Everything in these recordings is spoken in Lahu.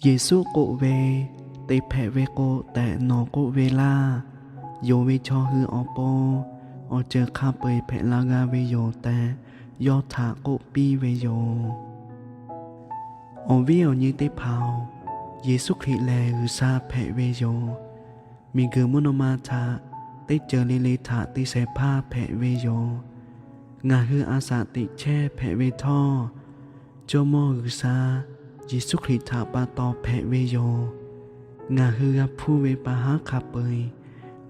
Yeˍsuˆ k'oˆ ve, Te hpehꞈ ve k'o tehꞈ nawˬ k'oˆ ve laˇ. Yonˍ ve chaw hui awˬ pon awˬ ceuˬ hk'a peu-eˬ hpehꞈ la g'a ve yoˬ tehꞈ, yawˇ htaꞈ k'oˆ piˇ ve yoˬ. Awˬ viˉ awˬ nyi teˇ hpaˍ-oˬ, Yeˍsuˆ Hkriꞈ lehˬ G'uiˬsha hpehꞈ ve yoˬ. Miˬguiˬ mvuhˇ naw ma htaꞈ teˇ ceuˬ le le htaꞈ te shehˍ hpaˇ hpehꞈ ve yoˬ. Ngaˬ hui a shaꞈ teꞈ chehˇ hpehꞈ ve htawˇ, Jawˇmawˇ G'uiˬsha Yeˍsuˆ Hkriꞈ htaꞈ pa taw hpehꞈ ve yoˬ. Ngaˬ hui g'a hpuˇ ve pa haˉ hk'a peu-eˬ,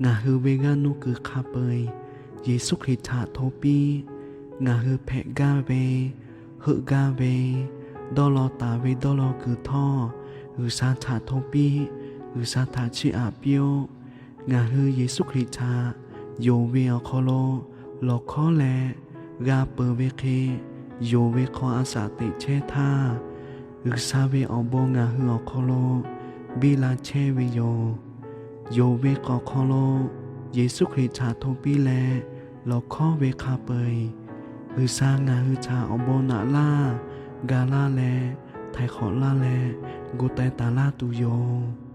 ngaˬ hui ve g'aˇ nuˇ kuiˬ hk'a peu-eˬ, Yeˍsuˆ Hkriꞈ htaꞈ hto piˇ. Ngaˬ hui hpehꞈ gaˇ ve, heuˆ gaˇ ve, dawˇ law taˍ ve dawˇ law kuiˬ htawˇ, G'uiˬsha htaꞈ hto piˇ. G'uiˬsha htaꞈ chiˇ aꞈ piˇ-oˆ. Ngaˬ hui Yeˍsuˆ Hkriꞈ htaꞈ yonˍ ve awˬ hk'aw lo lawˬ hkawˉ leh g'a peuˬ ve hk'e, yonˍ ve hk'aw a shaꞈ teꞈ chehˇ htaˇ, G'uiˬsha ve awˬ bon ngaˬ hui awˬ hk'aw lo biˇ la chehˇ ve yoˬ. Yonˍ ve k'awꞈ hk'aw lo Yeˍsuˆ Hkriꞈ htaꞈ hto piˇ leh lawˬ hkawˉ ve hk'a peu-eˬ, G'uiˬsha ngaˬ hui htaꞈ awˬ bon naꞈ laˇ, ga laˇ leh, htaiˍ hk'awꞈ laˇ leh, gu teh taˍ laˇ tuˬ yoˬ.